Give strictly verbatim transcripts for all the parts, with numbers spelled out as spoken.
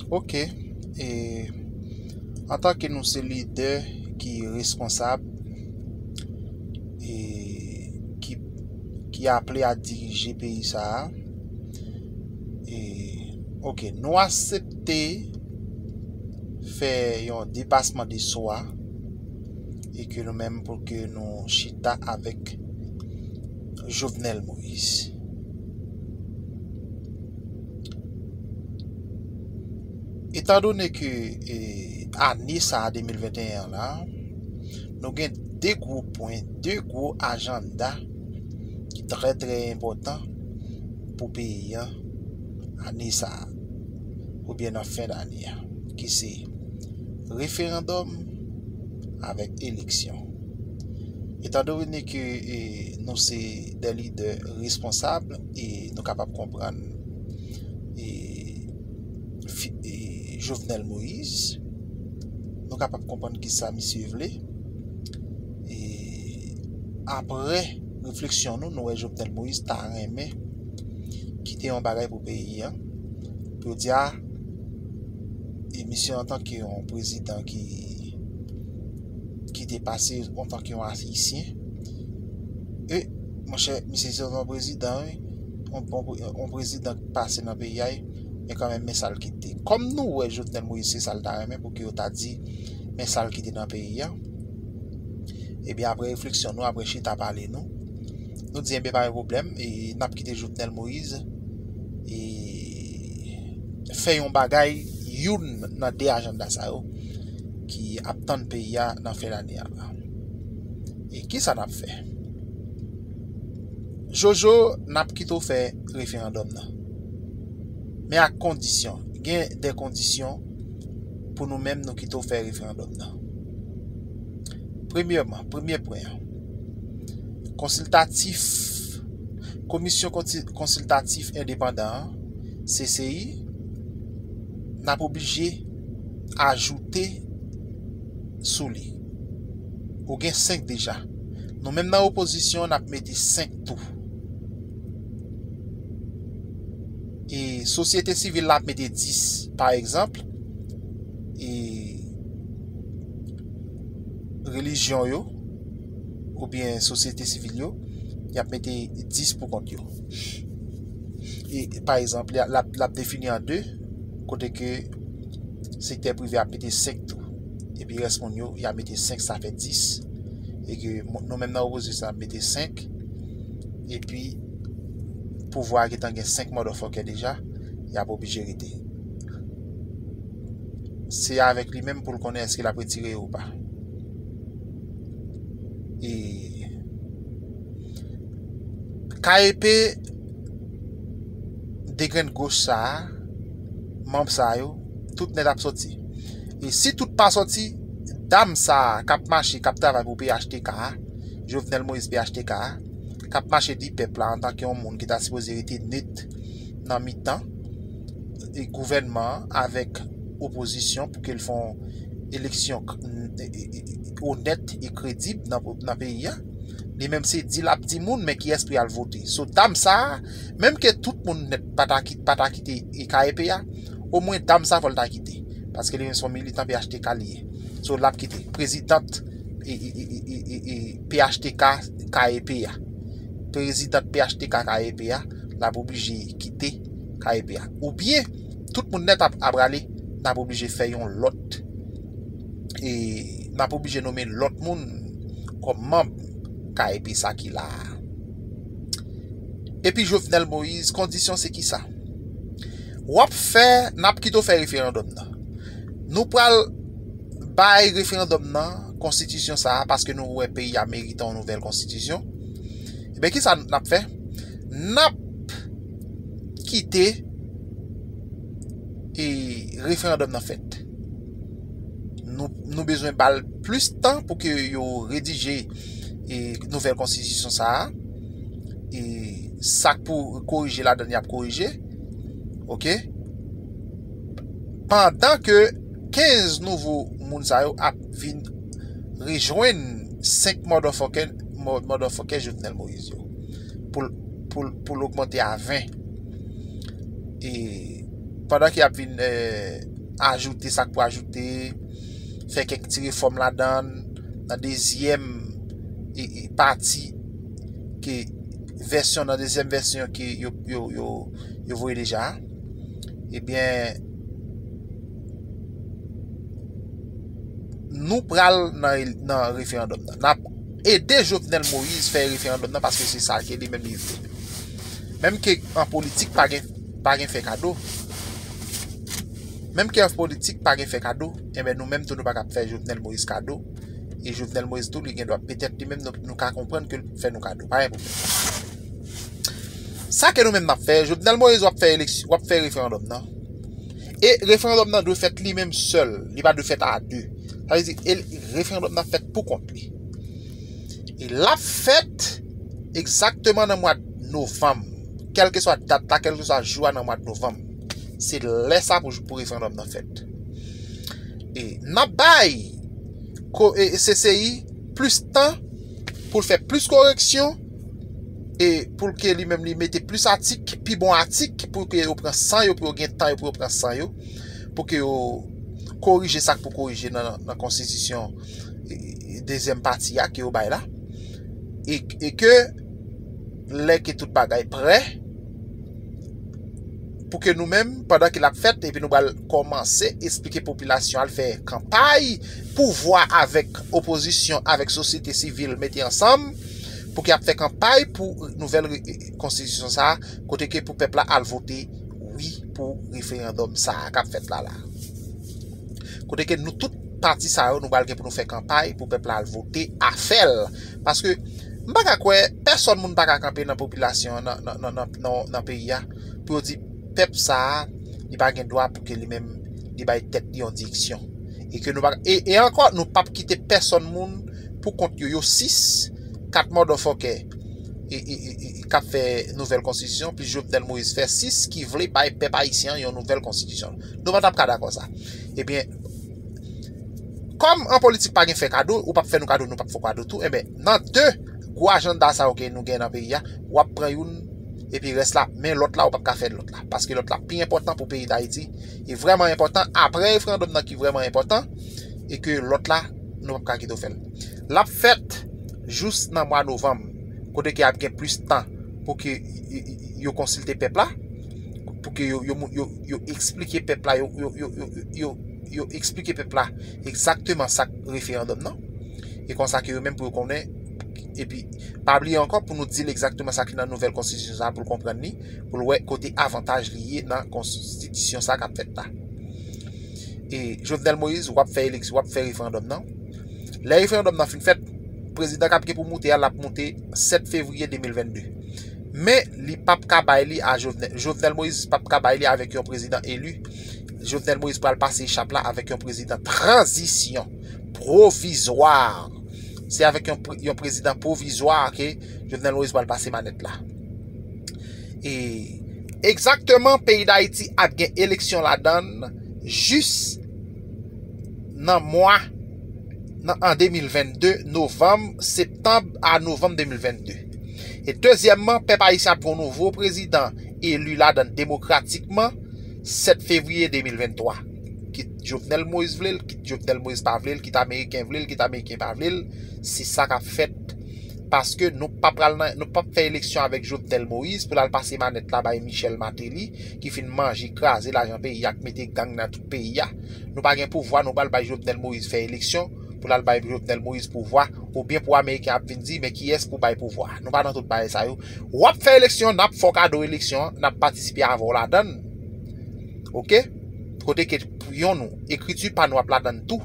Ok. E antanke nou se lidè ki responsab e ki, ki aple a dirije peyi sa a, e, ok, nou aksepte fè yon depasman de swa e ke nou menm pou ke nou chita avèk Jovenel Moïse. Etandone ke e, ane sa a de mil venteyen an la, nou gen de gwo pwen, de gwo ajanda ki trè trè enpòtan pou peyi an ane sa a, oubyen nan fen dane a, ki se referandòm avèk eleksyon. Etandone ke e, nou se de lidè responsab e nou kapab konprann e, fi- e, Jovenel Moïse, nou kapab konprann ki sa misye vle. E apre refleksyon nou, nou wè Jovenel Moïse ta renmen kite yon bagay pou peyi an. Pou yo di a, e misye antanke yon prezidan ki ki te pase antanke yon Ayisyen. E, monchè, misye se yon prezidan, wi. Yon, yon, yon prezidan ki pase nan peyi a, wi. Men kanmenm, men sa l kite. Kòm nou wè Jovenel Moïse se sa l ta renmen pou ke yo ta di, men sa l kite nan peyi a. Ebyen, apre refleksyon nou, apre chita pale nou, nou di, enben, pa gen pwoblèm, e n ap kite Jovenel Moïse e fè yon bagay, youn nan de ajanda sa yo ki ap tann peyi a nan fen lane a la. E kisa n ap fè? Jojo, n ap kite w fè referandòm nan. Men ak kondisyon. Gen de kondisyon pou nou menm nou kite w fè referandòm nan. Premyèman, premye pwen an. Konsiltatif, Komisyon Konsi- Konsiltatif Endepandan an, C C I, n ap oblije ajoute sou li. Ou gen senk deja. Nou menm nan opozisyon, n ap mete senk tou. E sosyete sivil la ap mete dis, pa egzanp, e relijyon yo, oubyen sosyete sivil yo, y ap mete dis pou kont yo. E, pa egzanp, l ap, l ap defini an de, kote ke sektè prive ap mete senk tou. Epi rès moun yo, y ap mete senk, sa fè dis. E ke mo- nou menm nan opozisyon, n ap mete senk. Epi, pouvwa a gentan gen senk motherfucker deja, y ap oblije rete. Se avèk li menm pou l konnen èske l ap retire yo ou pa. E K E P, degrenn goch sa a, manm sa yo, tout nèt ap sòti. E si tout pa sòti, dam sa a k ap mache, k ap travay pou P H T K a, Jovenel Moïse P H T K a, k ap mache di pèp la antanke yon moun ki ta sipoze rete net nan mitan e gouvènman an avèk opozisyon pou ke l fè yon eleksyon k- e- e- e- onèt e kredib nan, nan peyi a. Li menm se di l ap di moun, men kiyès pou y al vote. So, dam sa a, menm ke tout moun nèt pa ta ki- pa ta kite e K E P a, omwen dam sa a fò l ta kite. Paske li menm se yon militan P H T K li ye. So, l ap kite. Prezidant e, e, e, e, e, e, P H T K K E P a. Prezidant P H T K K E P a, l ap oblije kite K E P a. Oubyen, tout moun nèt ap, ap rale, n ap oblije fè yon lòt. E n ap oblije nonmen lòt moun kòm manm K E P sa ki la a. Epi Jovenel Moïse, kondisyon se kisa? W ap fè, n ap kite w fè referandòm nan. Nou pral bay referandòm nan, konstitisyon sa a, paske nou wè peyi a merite yon nouvèl konstitisyon. Ebyen, kisa n ap fè? N ap kite e referandòm nan fèt. Nou, nou bezwen ba l plis tan pou ke yo redije e nouvèl konstitisyon sa a. E sa k pou korije ladan l, y ap korije. Oke? Pandan ke kenz nouvo moun sa yo ap vin rejwenn senk motherfucker, mo- motherfucker Jovenel Moïse yo. Pou l- pou l- pou l ogmante a ven. E pandan ke y ap vin, eh, ajoute sa k pou ajoute, fè kèk ti refòm ladan l, nan dezyèm e, e, pati ke vèsyon, nan dezyèm vèsyon ke yo, yo, yo, yo voye deja a, ebyen, nou pral nan, nan referandòm nan. N ap ede Jovenel Moïse fè referandòm nan paske se sa ke li menm li vle. Menm ke an politik pa gen, pa gen fè kado. Menm ke an politik pa gen fè kado, enben nou menm tou nou pa ka fè Jovenel Moïse kado. E Jovenel Moïse tou li gen dwa petèt li menm nou, nou ka konprann ke l fè nou kado. Pa gen pwoblèm. Sa ke nou menm n ap fè, Jovenel Moïse w ap fè eleksyon, w ap fè referandòm nan. E referandòm nan dwe fèt li menm sèl, li pa dwe fèt a de. Sa vle di, e referandòm nan fèt pou kont li. E l ap fèt egzakteman nan mwa novanm. Kèlkeswa dat la, kèlkeswa jou a nan mwa novanm. Se lè sa pou, pou referandòm nan fèt. E n ap bay ko, e, C C I plis tan pou l fè plis koreksyon e pou l ke li menm li mete plis atik, pi bon atik, pou ke yo pran san yo, pou yo gen tan yo, pou yo pran san yo, pou ke yo korije sa k pou korije nan, nan konstitisyon e, e, dezyèm pati a ke yo bay la. E, e ke lè ke tout bagay prè, pou ke nou menm, pandan ke l ap fèt, epi nou pral kòmanse esplike popilasyon al fè kanpay, pouvwa avèk opozisyon, avèk sosyete sivil mete ansanm, pou ke ap fè kanpay pou nouvèl re, konstitisyon sa a, kote ke pou pèp la al vote wi pou referandòm sa a k ap fèt la la. Kote ke nou tout pati sa yo, nou pral gen pou nou fè kanpay pou pèp la al vote afè l. Paske m pa ka kwè, pèsòn moun pa ka kanpe nan popilasyon an, nan, nan, nan, nan, nan, nan peyi a, pou yo di pèp sa a, li pa gen dwa pou ke li menm, li bay tèt li yon direksyon. E ke nou pa, e, e ankò, nou p ap kite pèsòn moun pou kont yo, yo sis, kat motherfucker e, e, e, e, k ap fè nouvèl konstitisyon, plis Jovenel Moïse fè sis ki vle bay pèp ayisyen an yon nouvèl konstitisyon. Nou pa t ap ka dakò sa. Ebyen, kòm an politik pa gen fè kado, ou p ap fè nou kado, nou p ap fè w kado tou, enben, nan de gwo ajanda sa yo ke nou gen nan peyi a, w ap pran youn, epi rès la, men lòt la, ou p ap ka fè lòt la. Paske lòt la pi enpòtan pou peyi Dayiti, li vrèman enpòtan, apre referandòm nan ki vrèman enpòtan, e ke lòt la, nou p ap ka kite w fè l. L ap fèt jous nan mwa novanm, kote ke ap gen plis tan pou ke y, y, yo konsilte pèp la, pou ke yo, yo, yo, yo eksplike pèp la, yo, yo, yo, yo, yo, yo eksplike pèp la egzakteman sa k referandòm nan. E konsa ke yo menm pou yo konnen, epi pa bliye ankò pou nou di l egzakteman sa ki nan nouvèl konstitisyon sa a pou l konprann li, pou l wè kote avantaj li ye nan konstitisyon sa k ap fèt la. E Jovenel Moïse, w ap fè eleksyon, w ap fè referandòm nan. Lè referandòm nan fin fèt, prezidan k ap gen pou moute a, l ap moute sèt fevriye de mil vennde. Men, li p ap ka bay li a Jovenel. Jovenel Moïse p ap ka bay li avèk yon prezidan eli. Jovenel Moïse pral pase echap la avèk yon prezidan tranzisyon, pwovizwa. Se avèk yon pre, yon prezidan pwovizwa ke Jovenel Moïse pral pase manèt la. E egzakteman, peyi Dayiti ap gen eleksyon ladan l jis nan mwa, nan, an de mil vennde, novanm, septanm a novanm de mil vennde. E dezyèmman, pèp ayisyen ap gen yon nouvo prezidan eli ladan l demokratikman, sèt fevriye de mil venntwa. Kit Jovenel Moïse vle l, kit Jovenel Moïse pa vle l, kit Ameriken vle l, kit Ameriken pa vle l, se sa k ap fèt. Paske nou pa pral nan, nou p ap fè eleksyon avèk Jovenel Moïse pou l al pase manèt la bay Michel Martelly, ki fin manje, kraze lajan peyi a, k mete gang nan tout peyi a. Nou pa gen pouvwa, nou pral bay Jovenel Moïse fè eleksyon, pou l al bay Jovenel Moïse pouvwa, oubyen pou Ameriken ap vin di, men kiyès pou bay pouvwa? Nou pa nan tout bagay sa yo. W ap fè eleksyon, n ap fè w kado eleksyon an, n ap patisipe avè w ladan l. Oke? Kote ke pou yon nou, ekriti pa nou ap ladan l tou.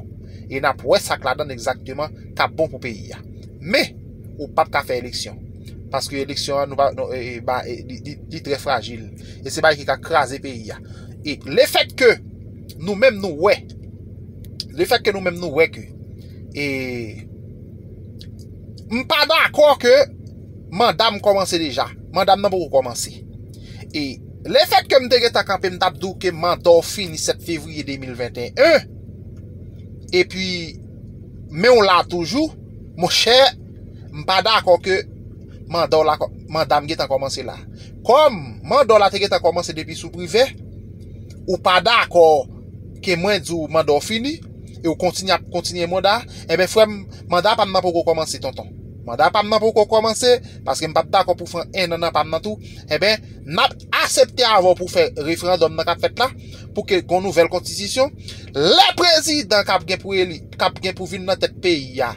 E n ap wè sa k ladan l egzakteman k ap bon pou peyi a. Men, ou p ap ka fè eleksyon. Paske eleksyon an, nou pa, nou, e, e, ba, e, li, li, li trè frajil. E se bagay ki ka kraze peyi a. E lefèt ke nou menm nou wè, lefèt ke nou menm nou wè ke, e, m pa dakò ke manda m kòmanse deja. Manda m nan poko kòmanse. E lefèt ke m te gentan kanpe, m t ap di w ke manda w fini sèt fevriye de mil venteyen. Epi, men w la toujou, monchè, m pa dakò ke manda w la, manda m gentan kòmanse la. Kòm manda w la te gentan kòmanse depi sou Privè, ou pa dakò ke mwen di w manda w fini, e w kontinye ap kontinye manda, enben, frè m, manda pa m nan poko kòmanse, tonton. Manda pa m nan poko kòmanse, paske m p ap dakò pou fè enn an nan pa m nan tou. Enben, n ap aksepte avè w pou fè referandòm nan k ap fèt la, pou ke gon nouvèl konstitisyon. Lè prezidan k ap gen pou eli, k ap gen pou vin nan tèt peyi a,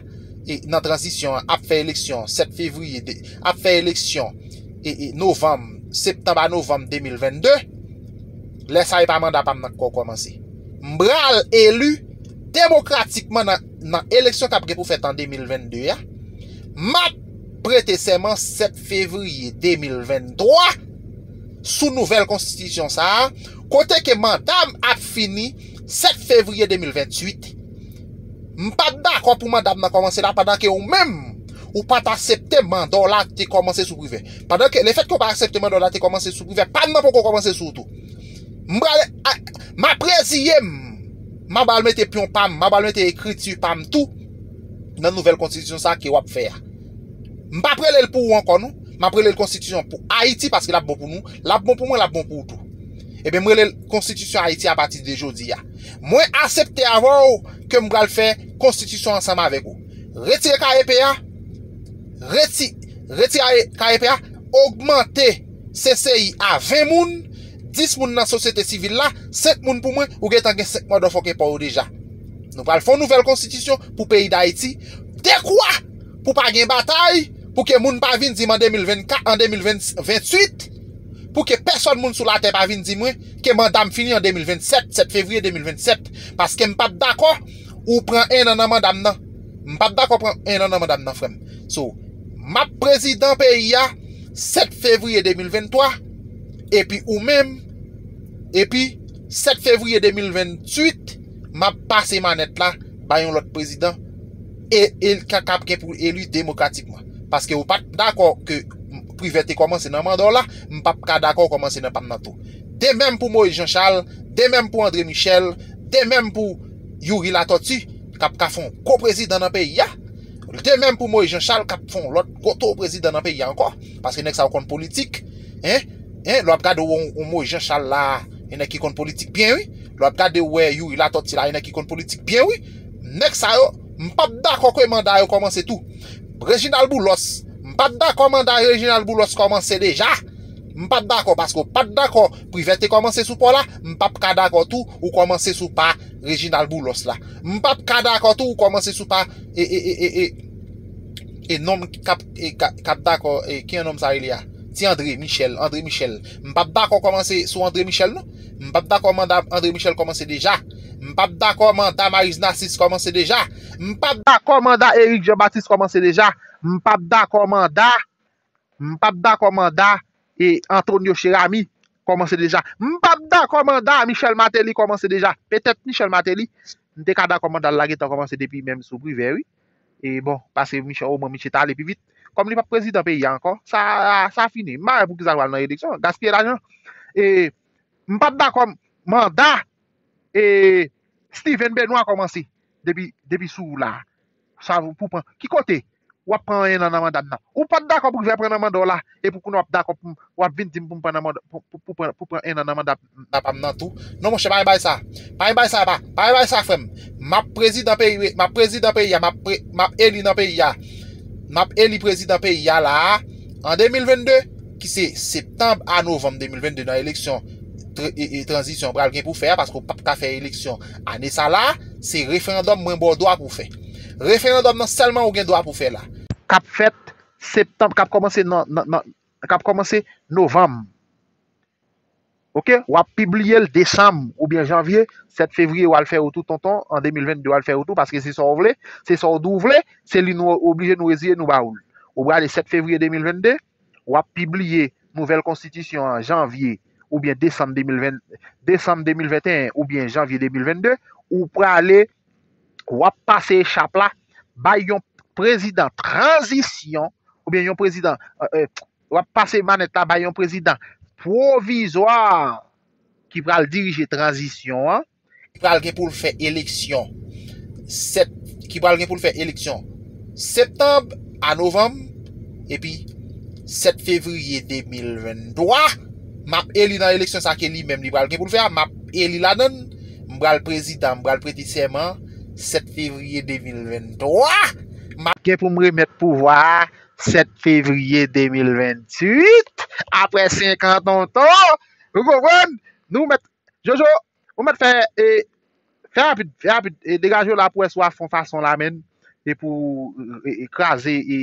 e nan tranzisyon an, ap fè eleksyon sèt fevriye, de, ap fè eleksyon, e, e novanm, septanm a novanm de mil venn de, lè sa a e pa manda pa m nan k kòmanse. M pral eli demokratikman nan, nan eleksyon k ap gen pou fèt an de mil venn de a. M ap prete sèman sèt fevriye de mil venn twa sou nouvèl konstitisyon sa a, kote ke manda m ap fini sèt fevriye de mil venn uit. M p ap dakò pou manda m nan kòmanse la pandan ke ou menm, ou pa t aksepte manda w la te kòmanse sou Privè. Pandan ke, lefètke ou pa aksepte manda w la te kòmanse sou Privè, pa m nan poko kòmanse sou ou tou. M prale, a, m ap reziye m. M ap al mete pyon pa m, m ap al mete ekriti pa m tou nan nouvèl konstitisyon sa ke w ap fè a. M p ap rele l pou ou ankò, non. M ap rele l konstitisyon pou Ayiti, paske l ap bon pou nou, l ap bon pou mwen, l ap bon pou ou tou. Ebyen, m rele l konstitisyon Ayiti apati de jodi a. Mwen aksepte avè w ke m pral fè konstitisyon ansanm avèk ou. Retire K E P a, reti-, retire K E P a, ogmante C C I a ven moun, dis moun nan sosyete sivil la, senk moun pou mwen, ou gentan gen senk motherfucking pa w deja. Nou pral fè yon nouvèl konstitisyon pou peyi Dayiti, dekwa pou pa gen batay, pou ke moun pa vin di m an de mil vennkat, an de mil venn, venn uit, pou ke pèsòn moun sou latè pa vin di mwen ke manda m fini an de mil venn sèt, sèt fevriye de mil venn sèt, paske m p ap dakò ou pran enn an nan manda m nan. M p ap dakò pran enn an nan manda m nan, frè m. So, m ap prezidan peyi a sèt fevriye de mil venn twa, epi ou menm, epi sèt fevriye de mil venn uit, m ap pase manèt la bay yon lòt prezidan, e, e k ap gen pou eli demokratikman. Paske ou pa t dakò ke Privè te kòmanse nan manda w la, m p ap ka dakò w kòmanse nan pa m nan tou. De menm pou Moïse Jean Charles, de menm pou André Michel, de menm pou Youri Latortue, k ap ka fè yon gwo prezidan nan peyi a. De menm pou Moïse Jean Charles, k ap fè yon lòt gwo towo prezidan nan peyi a ankò. Paske nèg sa yo konn politik, en, en, lè w ap gade w, w Moïse Jean Charles la, e nèg ki konn politik byen, wi. Lè w ap gade w wè Youri Latortue la, e nèg ki konn politik byen, wi. Nèg sa yo, m p ap dakò ke manda yo kòmanse tou. Reginald Boulos, m p ap dakò manda Reginald Boulos kòmanse deja. M p ap dakò, paske w pa t dakò Privè te kòmanse sou pa w la, m p ap ka dakò tou ou kòmanse sou pa Reginald Boulos la. M p ap ka dakò tou ou kòmanse sou pa, e, e, e, e, e, e nonm k ap, e, k ap, k ap dakò, e, ki nonm sa rele a? Ti André Michel, André Michel. M p ap dakò kòmanse sou André Michel, non. M p ap dakò manda André Michel kòmanse deja. M p ap dakò manda Maryse Narcisse kòmanse deja. M p ap dakò manda Eric Jean Baptiste kòmanse deja. M p ap dakò manda, m p ap dakò manda, e, Antonio Cheramy kòmanse deja. M p ap dakò manda Michel Martelly kòmanse deja. Petèt Michel Martelly, m te ka dakò manda l la gentan kòmanse depi menm sou Privè, wi. E bon, paske Michel, omwen Michel t ale pi vit. Kòm li p ap prezidan peyi a ankò, sa, sa fini. M pa wè poukisa l pral nan eleksyon. Gaspiye lajan. E m p ap dakò manda, e, Steven Benoît kòmanse depi, depi sou ou la. Sa pou pran. Ki kote w ap pran enn an nan manda m nan? Ou pa t dakò pou Privè pran nan manda w la, epi kounye a w ap dakò pou m, w ap vin di m pou m pran nan manda, pou, pou, pou pran, pou pran enn an nan manda m nan pa m nan tou. Non, monchè, pa gen bagay sa. Pa gen bagay sa, pa, pa gen bagay sa, frè m. M ap prezidan peyi, m ap prezidan peyi a, m ap pre-, m ap eli nan peyi a. M ap eli prezidan peyi a la a, an de mil venn de, ki se septanm a novanm de mil venn de nan eleksyon tr-, e, e, tranzisyon pral gen pou fè a, paske w p ap ka fè eleksyon ane sa la, se referandòm mwen ba w dwa pou w fè. Referandòm nan sèlman ou gen dwa pou fè la. K ap fèt septanm, k ap kòmanse nan, nan, nan, k ap kòmanse novanm. Oke, w ap pibliye l desanm oubyen janvye, sèt fevriye w al fè ou tou, tonton, an de mil venn de w al fè ou tou, paske se sa w vle, se sa w di w vle, se li nou oblije nou reziye nou ba ou l. Ou prale sèt fevriye de mil venn de, w ap pibliye nouvèl konstitisyon an janvye oubyen desanm de mil ven, desanm de mil venteyen oubyen janvye de mil venn de, ou prale, w ap pase echap la bay yon prezidan tranzisyon, oubyen yon prezidan, e, e, w ap pase manèt la bay yon prezidan pwovizwa ki pral dirije tranzisyon an, ki pral gen pou l fè eleksyon sèt, ki pral gen pou l fè eleksyon septanm a novanm, epi sèt fevriye de mil venn twa, m ap eli nan eleksyon sa ke li menm li pral gen pou l fè a, m ap eli ladan l, m M pral prezidan, m pral prete sèman sèt fevriye de mil venntwa. M ap gen pou m remèt pouvwa a sèt fevriye de mil venntuit. Apre senk an, tonton. Ou konprann? Nou mèt, Jojo, ou mèt fè, e, fè rapid, fè rapid. E, degaje w la pou wè si w a fè yon fason la, menn. E pou, e, e, kraze, e,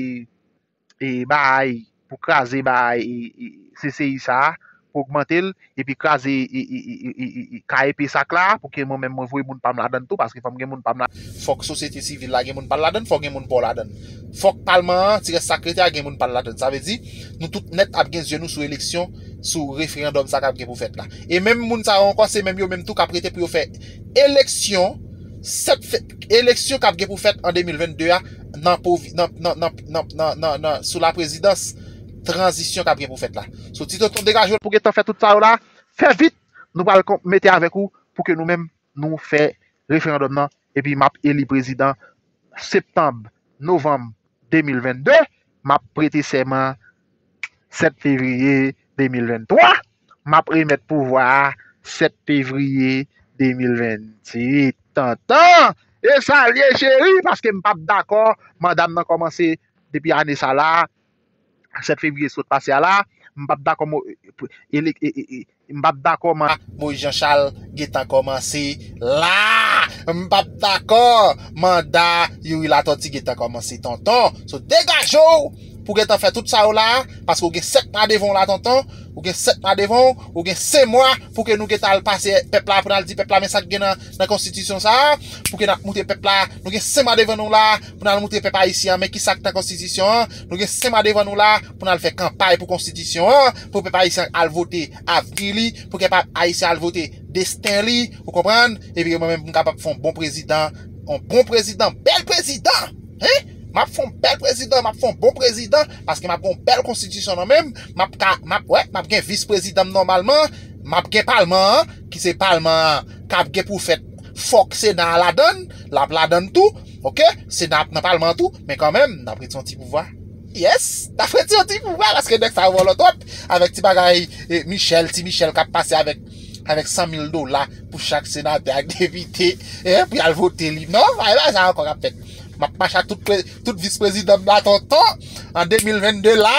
e, bay, pou kraze bay, e, e, C C I sa a, pou ogmante l, epi kraze, e, e, e, e, e, e, K E P sak la, pou ke mwen menm mwen voye moun pa m ladan tou, paske fò m gen moun pa m la. Fòk sosyete sivil la gen moun pa l ladan, fòk gen moun pa w ladan. Fòk palman an, ti rès sa k rete a, gen moun pa l ladan. Sa vle di, nou tout nèt ap gen zye nou sou eleksyon, sou referandòm sa k ap gen pou fèt la. E menm moun sa yo ankò, se menm yo menm tou k ap rete pou yo fè eleksyon, sèt fe-, eleksyon k ap gen pou fèt an de mil vennde a, nan povi-, nan, nan, nan, nan, nan, nan, nan, sou laprezidans tranzisyon k ap gen pou fèt la. So, ti tonton degaje w pou gentan fè tout sa yo la, fè vit, nou pral kon-, mete avèk ou pou ke nou menm nou fè referandòm nan, epi m ap eli prezidan septanm, novanm de mil vennde, m ap prete sèman sèt fevriye de mil venntwa, m ap remèt pouvwa a sèt fevriye de mil venntuit. Tonton, e salye cheri, paske m p ap dakò manda m nan kòmanse depi ane sa la, sèt fevriye sot pase a la, m p ap dakò mo-, ele-, e, e, e, m p ap dakò man-, Moyiz Janchal gentan kòmanse la. M p ap dakò manda Youri Latòti gentan kòmanse, tonton. So, degaje w pou gentan fè tout sa yo la, paske w gen sèt mwa devan w la, tonton. Ou gen sèt mwa devan w, ou gen senk mwa pou ke nou gentan al pase pèp la, pou n al di pèp la, men sa k gen nan, nan konstitisyon sa a, pou ke n ap montre pèp la, nou gen senk mwa devan nou la, pou n al montre pèp ayisyen an, men ki sa k nan konstitisyon an, nou gen senk mwa devan nou la, pou n al fè kanpay pou konstitisyon an, pou pèp ayisyen al vote avni li, pou pèp ayisyen al vote desten li, ou konprann? Epi mwen menm, m kapab fè yon bon prezidan, yon bon prezidan, bèl prezidan, hein? M ap fè yon bèl prezidan, m ap fè yon bon prezidan, paske m ap gen yon bèl konstitisyon nan men m, m ap ka, m ap, wè, m ap gen vis prezidan m nòmalman, m ap gen palman an, ki se palman an k ap gen pou fèt, fòk Sena a ladann, l ap ladann tou, oke? Sena ap nan palman an tou, men kanmenm, n ap retire yon ti pouvwa. Yes, n ap retire yon ti pouvwa, paske nèg sa yo vòlò twòp, avèk ti bagay, e, Michel, ti Michel k ap pase avèk, avèk san mil dola pou chak senatè ak depite, e, pou y al vote li. Non, pa, e pa sa ankò k ap fèt. M ap mache ak tout pre-, tout vis prezidan m la, tonton, an de mil vennde la.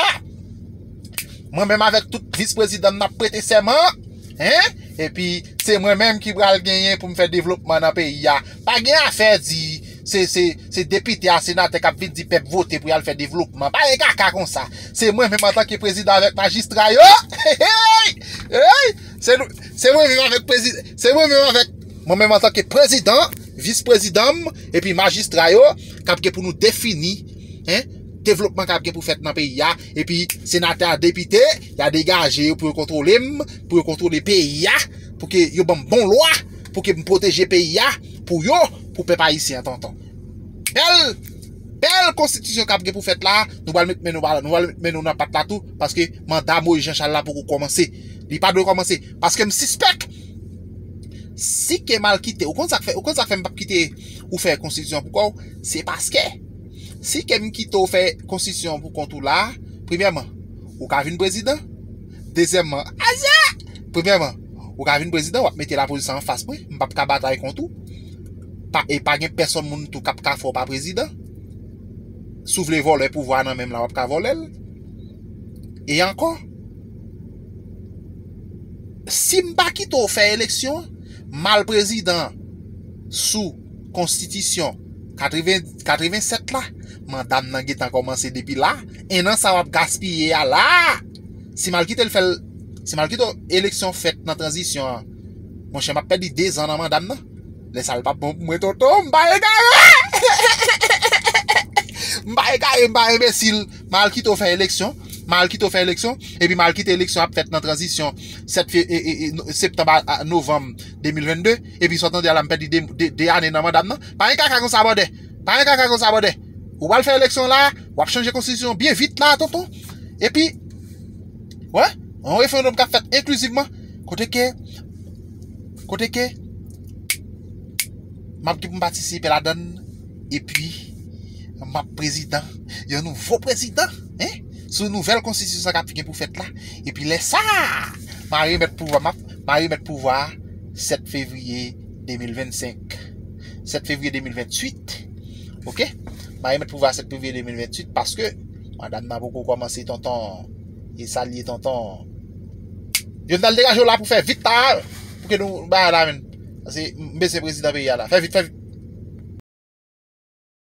Mwen menm avèk tout vis prezidan m, n ap prete sèman, hein? Epi, se mwen menm ki pral genyen pou m fè devlopman nan peyi a. Pa gen afè di, se, se, se depite a, senatè k ap vin di pèp vote pou y al fè devlopman. Pa gen kaka konsa. Se mwen menm antanke prezidan avèk majistra yo. Hey, hey, hey! Se nou, se mwen menm avèk prezi-, se mwen menm avèk, mwen menm antanke prezidan, vis prezidan m, epi majistra yo, k ap gen pou nou defini, hein, devlopman k ap gen pou fèt nan peyi a, epi senatè a, depite, y a degaje yo pou yo kontwole m, pou yo kontwole peyi a, pou ke yo ban m bon lwa, pou ke m pwoteje peyi a, pou yo, pou pèp ayisyen an, tonton. Bèl, bèl konstitisyon k ap gen pou fèt la, nou pral met men nou, nou pral met men nou nan pat la tou, paske manda Moyiz Janchal la poko kòmanse. Li pa dwe kòmanse, paske m sispèk, si ke m al kite, ou konn sa k fè, ou konn sa k fè m p ap kite ou fè konstitisyon pou kò w, se paske, si ke m kite w fè konstitisyon pou kont ou la, premyèman, ou ka vin prezidan, dezyèmman, aja! Premyèman, ou ka vin prezidan, w ap mete lapolis anfas mwen, m p ap ka batay kont ou. Pa, e pa gen pèsonn moun tou k ap ka fè w pa prezidan. Si w vle vòlè pouvwa nan men m la, w ap ka vòlè l. E ankò, si m pa kite w fè eleksyon, m al prezidan sou konstitisyon katreven, katrevensèt la, manda m nan gentan kòmanse depi la. En an sa w ap gaspiye a la. Si m al kite l fè l, si m al kite eleksyon fèt nan tranzisyon an, monchè, m ap pèdi dezan nan manda m nan. Lè sa l p ap bon pou mwen, tonton, m pa egare! M pa egare, m pa enbesil. M al kite w fè eleksyon, m al kite w fè eleksyon, epi m al kite eleksyon ap fèt nan tranzisyon sèt fe-, e, e, e, no-, septanm a, a novanm de mil vennde, epi sa w tande a la, m pèdi de, de, de ane nan manda m nan. Pa gen kaka konsa, brother. Pa gen kaka konsa, brother. Ou pral fè eleksyon la, w ap chanje konstitisyon byen vit la, tonton. Epi, wè, yon referandòm k ap fèt enklizivman, kote ke, kote ke, m ap gen pou m patisipe ladann, epi m ap prezidan, yon nouvo prezidan, hein, sou nouvèl konstitisyon sa k ap gen pou fèt la. Epi lè sa, m a remèt pouvwa, m ap, m a remèt pouvwa a sèt fevriye de mil vennsenk, sèt fevriye de mil venntuit. Oke? M a remèt pouvwa a sèt fevriye de mil venntuit paske madanm nan poko kòmanse tonton. E sa l ye tonton? Jovenel, degaje w la pou fè vit ta. Pou ke nou bagay la menm. Paske m bezwen prezidan peyi a la. Fè vit, fè vit.